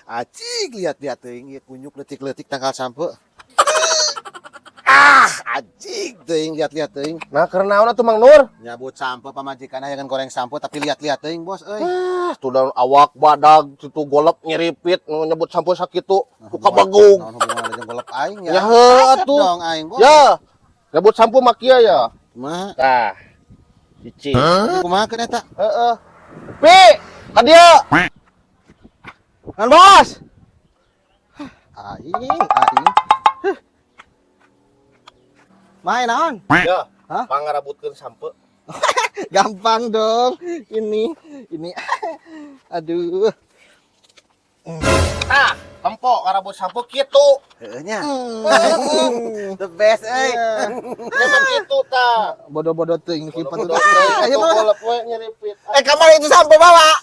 Acik, lihat-lihat teuing ieu kunyuk leutik-leutik tangkal sampeu. Ah, acik teuing, lihat-lihat teuing. Nah, keur naon atuh, Mang Nur? Nyabut sampeu, pamajikan hayang goreng sampeu, tapi lihat-lihat teuing, Bos euy. Ah, tuh daun awak badag situ golep nyiripit nu nyebut sampeu sakitu ku kabagug. Naon hubunganna jeung golep aing ya? Ya heuh Asep atuh. Dong aing, Bos. Ya. Nyebut sampeu mah kieu ya. Kumaha? Tah. Hiji. Kumaha keun eta? Heeh. Pi, ka dieu. Kan, Bos. Aing, aing. Main naon? Ya. Hah? Pangarabutkeun sampeu. Gampang dong. Ini, ini. Aduh. Tah, tempo ngarabut sampeu kitu. Heueuh nya. The best euy. Jangan kitu tah. Bodoh-bodoh teuing kieu Bodoh-bodoh patut. teuing, Ayo, tuh Bos. golep we nyiripit. Eh, kamar itu sampeu bawa.